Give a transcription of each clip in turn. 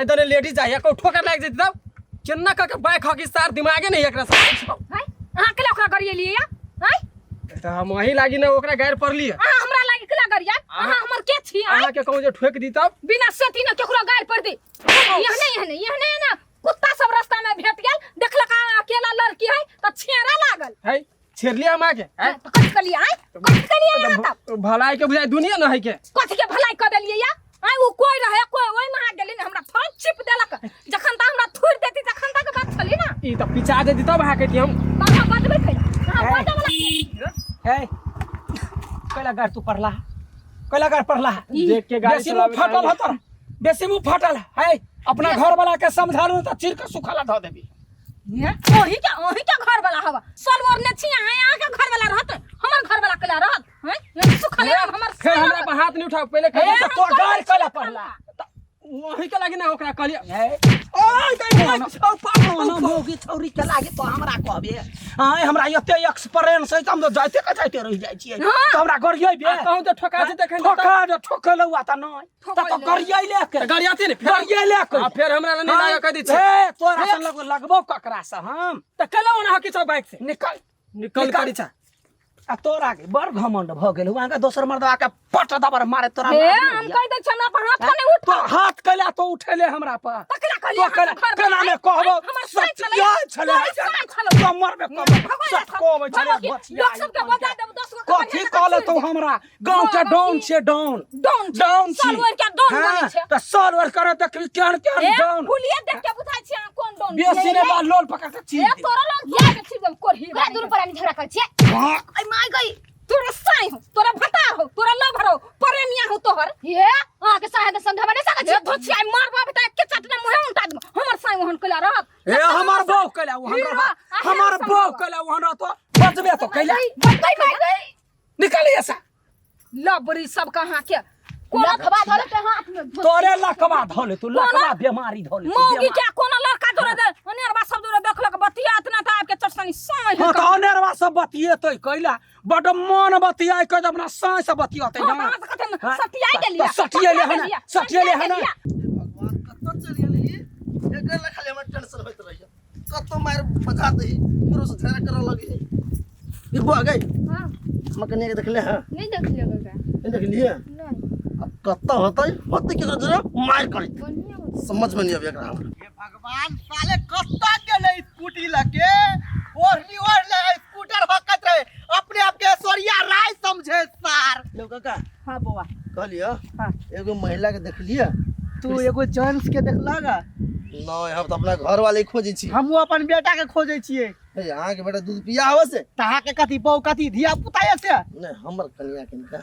आइ दने लेडीज जाइए कहू ठोकर लागि जेतै तब केना कऽ के बाइक हकी सार दिमागे नहीं एकरा से हैं अहाँ केला ओकरा गरिएलियै या हैं तऽ हम अहीं लागी ने ओकरा गारि पड़लियै अहाँ हमरा लागी केला गरिया अहाँ हमर के छी आँय? अहाँके कहूँ जे ठोकि दी तब बिना सेती ने केकरो गारि पड़ दी एहने एहने एहने ने कुत्ता सब रास्ता में भेट गेल देखलक आ अकेला लड़की है तऽ छेड़ा लागल है छेड़लियै हम अहाँके आँय? तऽ कथी कलियै आँय कथी कलियै अहाँ तब भलाई के बुझाइ दुनिया न है के कथी के भलाई कऽ देलियै या आँय ओ कोई रहे कोई ओहि में अहाँ गेली ने हमरा थोड़ा चिप देलक जखन तक हमरा थुरि देती तखन तक बात छली ना ई तऽ पिचा देती तब अहाँ कहती हम तऽ अहाँ बजबै कैला अहाँ बजै वाला ए कैला गाड़ तू पड़ला कैला गाड़ पड़ला देख के गाड़ी बेसी मुंह चलाबै फाटल है तोरा बेसी मुंह फाटल है अपना घर वाला के समझा लू तऽ चीर के सुखाला धऽ देबी ओही के ओही के घर वाला हवा सलवार ने छी अहाँ अहाँ के घर वाला रहत हमर घर वाला कैला रहत हैं सुखले हमर फेर हमरा पर हाथ नहीं उठाओ पहले ए, कहिए तऽ तोर गाड़ कैला पड़ला वही के लागी ना ओकरा कहलिए ओय तै मौगी छौरी के लागे तो हमरा कहबे आय हमरा एते एक्सपीरियंस है त हम तो जाइते के जाइते रहि जाइ छियै हाँ। त हमरा गरियै बे कहूँ तऽ ठोका छै तखन ठोका जे ठोकलौ आ त नै त तो गरियै ले के गरियाती ने फेर गरियै ले के आ फेर हमरा लग नहीं लागे कह दै छै ए तोरा से लगबो लगबो ककरा से हम तऽ केला ओना हकी छौ बाइक से निकल निकल निकल। करी छा आ तोरा के बड़ घमंड भ गेल वहाँ के दोसर मर्दवा के पट दबर मारे तोरा हे लाज हम नहीं कह दै छी हमरा पर हाथ नहीं उठ तो हाथ कैला तो उठेले हमरा पर तकला तो कहलियै कैला अहाँके घर केना वाला ने कहबो हमर साइ छलै सचिया छलै तोहर साइ छलै कमर में कमर सटको छलै बचिया लोक सबके बता देब 10 गो कथी कहले तो हमरा गांव के डाउन छे डाउन डाउन डाउन छी साल ओढ़ के डाउन बनै छै त साल ओढ़ करे देखबी केहन केहन ए डाउन फुलिए देख के बुझाइ छी अहाँ कोन डाउन बेसी ने बा लोल पकड़ के चीर ए तोरा लोल चीर के चीर देब कोढ़ी करा दुनू प्राणी झगड़ा करै छियै हाँ। ऐ my गई तोरा साई हो तोरा भतार हो तोरा लवर हो प्रेमिया हो तोहर हे अहाँ के साहेब के समझाबे नहीं सकै ए छी धोछिया मारबा बेटा के चटने मुहे उल्टा देब हमर साई ओहन कइला रहत ए हमर बहू कैला ओ हीरो, हमरा आ हमर हीरो बहू समझावा। कैला ओ हमरा तो बचबे तो कैला गई my गई निकाल ऐसा लबरी सब कहाँ के कोनो लखवा धरे के हाथ में तोरे लकवा धले तू लकवा बीमारी धले तू मौगी बीमारी। के कोनो लड़का जोरे दे अनेरवा सब जोरे देखलक बतिया इतना त आबि के चटसनी साई हाँ तो अनेरवा सब बतियेतै कैला बड मन बतियाइ के अपना साँय से बतियेतै हाँ, ना तऽ कथन हाँ, सटियाइ गेलियै तऽ सटिएले हन सटिएले हन भगवान कतऽ चलि गेली एकर ला खाली हमरा टेंशन होइत रहैया कतऽ मारि बजा दही केकरो से झगड़ा करऽ लगी ई बुआ गई हां हम कनिया के देखले हँ नहीं देख लियो काका नहीं देखलिए नहीं अब कतऽ होतै होतै केकरो जरा मारि करैत बढ़िया होतै। समझ में नहीं अबै एकरा हमरा हे भगवान साले कत्ता गेलै स्कूटी लके ओढ़नी ओढ़ ले स्कूटर भकत रहे अपने आप के ऐश्वर्या राय समझे सार लो काका हाँ बौआ कहलियो हाँ। एगो महिला के देखलिए तू एगो जेंट्स के देखलगा नहीं हम तऽ अपना घर वाले खोजै छी हमहूँ अपन बेटा के खोजै छियै हे अहाँके बेटा दूध पिया आबै से तहा के कथी बहू कथी धिया पुता ये से नहीं हमर कनिया कनिका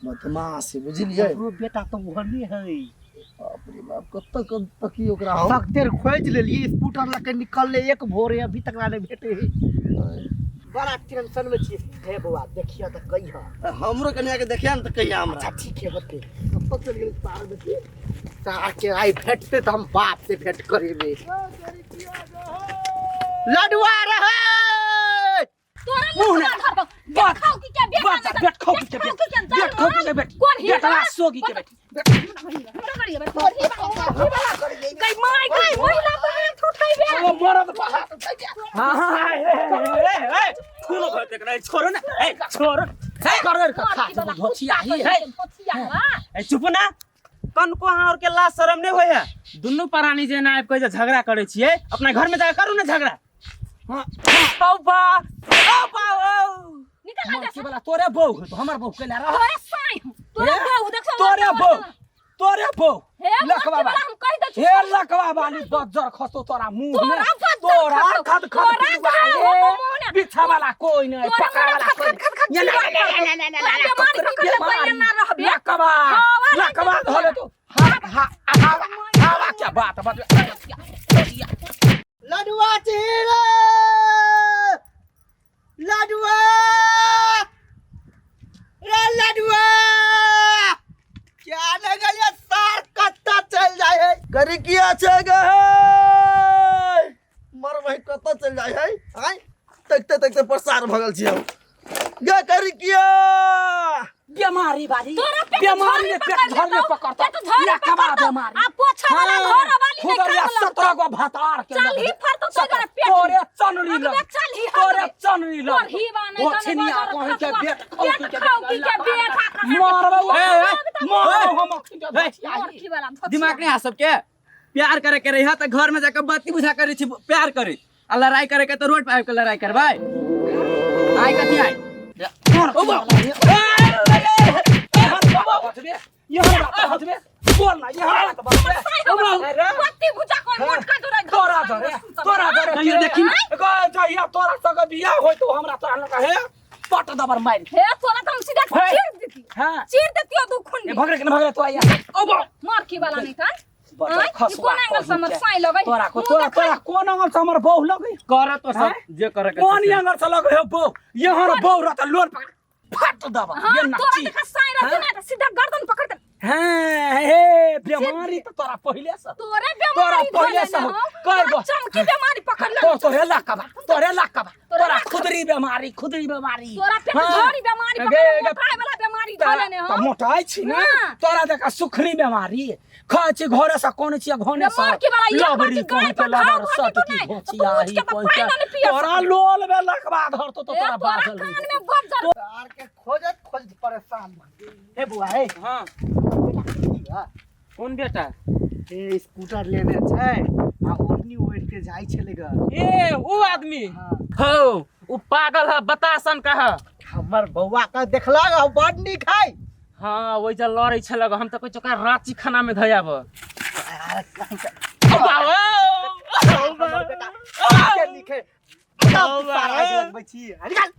बदमाश है बुझलियै हमरो बेटा तो ओहने है बाप रे बाप कतऽ कतऽ तकी ओकरा हम सख्तेर खोज लेलिए स्कूटर लके निकलले एक भोरे अभी तक ना नहीं भेटे है बड़ा टेंशन में छी हे बौआ देखियो तऽ कहियो हमरो कनिया के देखिया ने तऽ कहिया हमरा अच्छा ठीक है होते कतऽ चलि गेल पार देखी के आइ भेटते तऽ हम बाप से भेंट करेबे लडुआ रहे तोरा मुँह लखवा ने- धरबौ बस। बेट खाऊ की के बेटा बस, बेट खाऊ की के बेट। बेट खाऊ की के बेट। कोन ही बेटवा सोगी के बेट। गई my गई महिला पर हाथ उठैबे ओ मरद पर हाथ उठै के। हाँ हाँ हाँ, ए, ए, ए, ए, खून होत एकरा, ए, छोड़ो ना ए छोड़ो ए कर कर खा जब धोचिया ही है धोचिया ए चुप ना कनको अहाँ और के लाज शरम नहीं होय है दुनू प्राणी जे ना आबि के जे झगड़ा करै छियै अपना घर में जाके करू ना झगड़ा हाँ औ बा औ बा औ निकल आ जा मरकी वाला तोरे बहू है तो हमर बहू कैला रह तोरे साई हूँ तोरे हे? बहू देख तोरे बहू तोरे बहू हे लखवा लखवा बाली हम कहि दै छी हे लखवा बाली बज्जर खसो तोरा मुंह में तोरा बज्जर तोरा खसो, खद खद तोरा पिलुआ घाव हे। होतो मुंह ने। बिछा वाला कोई नहीं तोरा पकड़ा मुंह वाला खद कोई खद खद खद नहीं। चिल्ला ना, ना, ना, ना, ना, ना, तोरा ना, बेमारी पकड़ लेतौ, बेमारी। एना रहबे। लकवा हवा लागि लकवा जेतौ धरे तो हा हा हवा हवा क्या बात बात लडुआ चिड़े लडुआ रे लडुआ क्या न गलिया सार कत्ता चल जाए है करी किया छै गे मर भाई कतऽ चल जाइ है आय तकते तकते प्रसार भऽ गेल छी हम गे करी किया बीमारी बारी तोरा पेट बीमारी ने झोरी पेट पकड़ झोरी लेतौ, पकड़तो पेट झोरी लकवा पकड़तौ, बीमारी आ पोछा वाला घर वाली नहीं खुदरिया काम लगतो। 17 गो भातार के चल ही फरतो तो जरा पेट तोरे चनरी लग अगबे चल ही तोरे हगबे। चनरी लग तोर ही बा नहीं ओ तने छिनिया बजर कहीं के खसुआ। बेट खौकी पेट के खौकी के बेट आ कहाँ के- मारबो ए, ए, मारबो हम अखन के ए, धोतिया मोरखी वाला धोतिया। दिमाग नहीं आ सबके प्यार करे के रही त घर में जाके बत्ती बुझा करे छी प्यार करे आ लड़ाई करे के तो रोड पर आबि के लड़ाई करबै आइ कथी आइ ओ बा यहाँ बात हटबे बोल ना यहाँ बात हटबे बत्ती बुझा कोई मोटका जोड़ा तोरा धरे तोरा धरे कहियो देखी ना। गो जहिया तोरा संग बियाह होय तो हमरा तोरा लगा हे पट दबर मार हे तोरा तो हम सीधा हे। चीर देती हां चीर देती दू खून ए भगरे के न भगरे तो आइया ओ बा मारकी वाला नहीं था बड़ आँय, ई खसुआ कोन एंगल से हमर कहीं के। साई लगै तोरा को मुँह तोरा देखै। तोरा कोन एंगल से हमर बहू लगै कर तो सब हैं? जे करे के कोन छै से। एंगल से लगै हे बहू यहाँ बहू रहत लोन पकड़ फट दबा हाँ ये तोरा नाची देखा साई रहती ना त सीधा गर्दन पकड़ के हाँ हे बीमारी तो तोरा पहिले से तोरे तोरा बीमारी पहिले धोले से ना हो। हो कर तोरा गो। चमकी बीमारी पकड़ ले तो तोरे लकबा तोरे लकबा तोरे तोरा लकबा। खुदरी बीमारी खुदरी बीमारी तोरा पेट हाँ। झोरी बीमारी गे, पकड़ गे, मोटाई वाला बीमारी धोले ने त हो मोटाइ छी ने हाँ। तोरा देखा सुखरी बीमारी खाइ छी घरे से कोन छी घने से मार के वाला एक लबरी बाटी कोन गाय के पर लबर घाव सट होती की तो नहीं, तो घोचिया तू उठ ही के तो कोन पानी के नहीं पिया तोरा सकती। लोल में लकबा धरतो तो ए, तोरा तोरा बाजल कान में बजर तार के खोजत खोजत परेशान भऽ गेल। हे बुआ हे हाँ बेटा कोन बेटा ए स्कूटर लेने छै आ ओढ़नी ओढ़ के जाइ छलै ग ए ऊ आदमी हाँ। हो ऊ पागल है बतासन का है हमर बौआ के देखलक आ बड नीक है हाँ ओहि जे लड़ै छलक हम तऽ कहै छी ओकरा राँची खाना में धयाब हमर बेटा के नीक है लगबै छी निकाल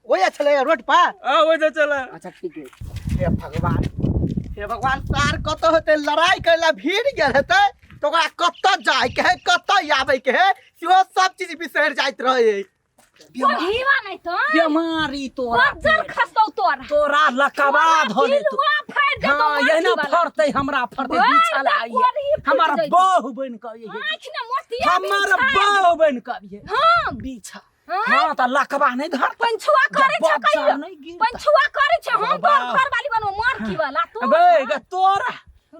ओए छलै रोड पर ओहि जे चल अच्छा ठीक है हे भगवान हे भगवान सार कतऽ हेतै लड़ाई करे ला भीड़ गेल हेतै तऽ ओकरा कतऽ जाय के है कतऽ आबै के है सेहो सब चीज बिसरि जाइत रहै कोन हीवा नहीं तो बीमारी तोरा बजर खसतौ तोरा तोरा लकबा धोले तो दिलवा फाड़ देतौ हाँ यही ना मारकी वाला। फरतै हमरा फरतै ओए, बिछल तऽ आइए कोढ़ी फूटि हमर जैतौ। बहू बनि कऽ अइहे आँखि ने मोतिया हमर बहू बनि कऽ अइहे हम बिछा हाँ? हाँ तऽ लकबा नहि धरतै पंछुआ करे छै बच्चा कहियो नहि गिरतै। पंछुआ करे छै हम बाबा। तोर घर वाली बनबो मारकी वाला तू गै गे तोरा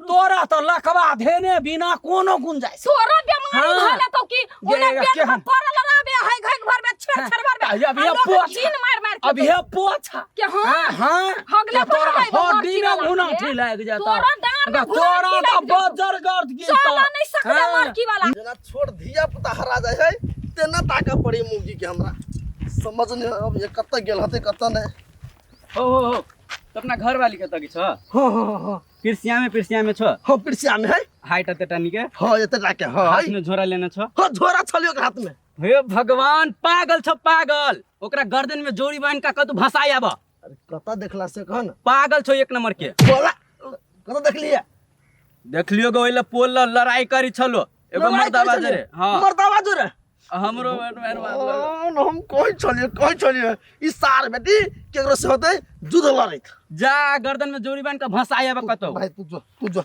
तोरा तऽ लकबा धेने बिना कोनो गुंजाइश तोरा बीमारी हाँ। धले तो की गे, ओने गे, पेट में केहन? पड़ल रहबे है घर भर में छेड़ छेड़ भर में अभी ये पोछा छीन मार मार के अभी ये पोछा के हाँ हाँ हगले के तोरा पर हगले हड्डी में मारकी वाला घुना के। ठी लागि जेतौ तोरा डाँड़ में गे, घुना तोरा ठी तऽ लागि जेतौ। बजर गर्द गिरतौ चल नहीं सकले हाँ। मारकी वाला जेना छोट धिया पुता हरा जाइ है तेना ताकऽ पड़ी मुगी के हमरा समझ नहीं अब ये कतऽ गेल हते कतऽ नहि हो हो हो तो अपना घर वाली कतऽ के छ हाँ हाँ हाँ पिरसिया में छ हाँ पिरसिया में है हाइट एते टानी के हाँ एते टाके हाँ हाथ में झोरा लेने छ हाँ झोरा छलियो ओकर हाथ में हे भगवान पागल छ पागल ओकरा गर्दन में जोड़ी बांध के कतौ भसाई आब अरे कतऽ देखला से कह न पागल छौ एक नंबर के बोला कतऽ देखलियै देखलियो गो ओइला पोल ल लड़ाई करी छलो एगो मर्दाबा जरे हां मर्दाबा जरे हमरो मार मार मार हम कहै छलियै कहै छलियै ई सार बेटी केकरो से होतै जुद्ध लड़ैत जा गर्दन में जोड़ी बांध के भसाई आब कतौ भाई तू जो तू जो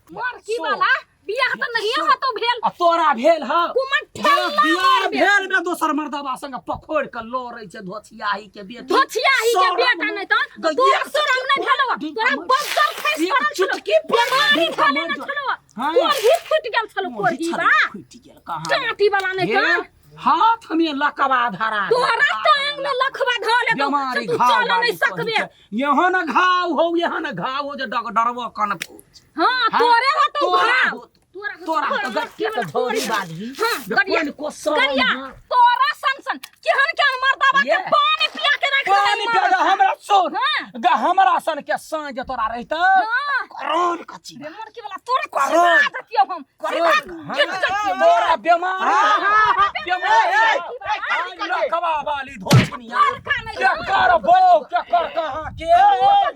मरकी वाला बियाह तऽ नहिये होतौ भेल आ तोरा भेल ह कुमन ठेला बियाह मारबे। भेल में दोसर मर्दबा संग पखोड़ के लड़ै छै धोछियाही के बेटी धोछियाही के सौरभ बेटा नहि तऽ गैया तोरा शरम नहि भेलौ तोरा बज्जर खसि एक पड़ल छलौ चुटकी पर बीमारी देखा भेले मर ने जा। छलौ हाँ। कोढ़ी फुटि गेल छलौ कोढ़ी बा फुटि गेल कहाँ चाटी वाला नहि हे, तऽ हाथ में लकवा धरा गेल। तोरा टांग में लखवा धऽ लेतौ बीमारी से तू घाव चल नहि वाली सकबे कही के। यहाँ न घाव हो यहाँ न घाव हो जे डग डरबो कन पूछ हाँ हाँ, तोरे होतौ तोरा घाव होतौ। तोरा होतौ, तोरा तोरा तो गट्टिया के तोरा झोरी बाली हाँ, बे गरिया, कोन को सर गरिया, तोरा सन सन केहन केहन मर्दाबा के ये। पानी पिया के राखि देतै पानी पिया मर्द। हमरा सुन हाँ। ग हमरा सन के साँझ तोरा रहितौ हाँ। करोड़ कची रे मरकी वाला तोरा करोड़। सीधा देतियौ हम सीधा घिच देतियौ तोरा बेमारी बेमारी लकवा वाली धोछनिया लड़का नहीं के कर बो के कर कहाँ के ये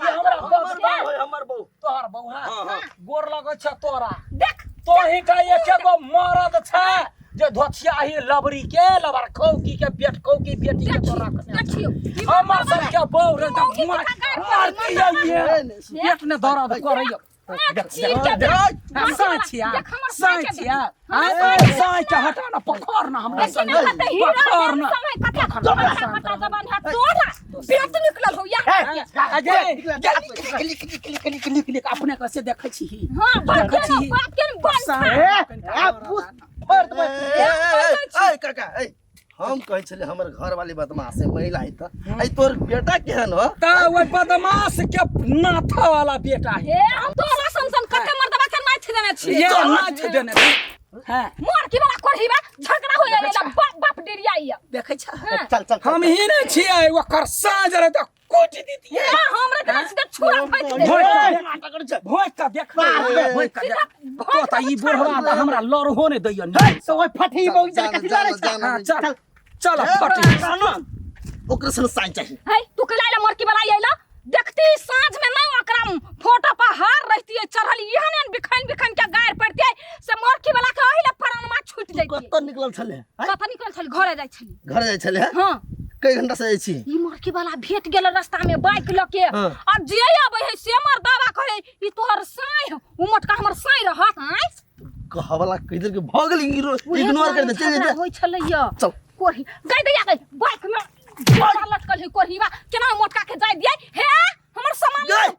हमरा हमर बहू है हमर बहू तोहर बौहा गोर लगै छ तोरा देख तोही का एक एगो मरद छ जे धोछियाही लबरी के लबर खौकी के बेट खौकी बेटी के तोरा देखियौ हमर सब के बहू रे मौगी त के गाड़ पर मारती नहीं, ये पेट ने दर्द करैयो आँख चीर के देख। साँझिया देख हमर साँझ के साँझिया देख। हमर साँझ के साँझ के हटा ना पखड़ ना हमरा देखी संग ना कते हीरा पखड़ एहन ना समय कते कटा कटा जबान है तोरा पेट निकलल हो या गे निक निक निक निक निक निक अपने कैसे देखै छी। हां, बाप के छी। बाप के बन खा। ए, पूछ फोड़ देबै। ए, ए, ए, काका, ए, हम कहै छलियै हमर घर वाली बदमाश है, महिला है, तऽ ऐ तोर बेटा केहन हो? तऽ ओहि बदमाश के नाथा वाला बेटा है। ए, हम तोरा सन सन कते मर्दबा के नाच देने छी। ये नाच देने छी। हाँ। मोर की वाला कोढ़ीबा झगड़ा हो जाए ला, बाप बाप डेरियाई। देखै छ? हाँ। चल चल। हम ही नहीं छियै, ओकर साँझ रहे तऽ कुटि दितियै। ए, हमरा के सीधा छुरा फेंक दे। भोंक के देख, भोंक के देख तो। तऽ ई बुढ़वा तऽ हमरा लड़हो नहि दैया। हे, तो ओइ फटी मौगी चल कथी लड़ै छ? हाँ, चल चल फटी। ओकरे सन साइन चाही। है तू कला आइला मोर की वाला आइला, देखती साँझ में नहीं ओकरा फोटो पर हार रहती है चढ़ल, इहन एहन बिखन बिखन के गायर पड़ती से मोरकी वाला के ओहिले प्राणमा छूट तू जैती। कतऽ निकलल छले? आँय? कतऽ निकल छली? घरे जाइ छली। घर जाइ छले? हाँ। कई घंटा से जाइ छी? ई मोरकी वाला भेट गेल रास्ता में बाइक लके। हाँ। और जे आबै है से मर्दावा कहे ई तोहर साई, उ मोटका हमर साई रहत। आँय? कहवला कहि देलकै, भऽ गेल, उहे इग्नोर कर दे, चलि झगड़ा जेतै। होइ छलैया। चल। कोढ़ी गई दैया गई, बाइक में लटकल है कोढ़ीवा, केना मोटका के जाय दियै? हे, हमर सामान। गई।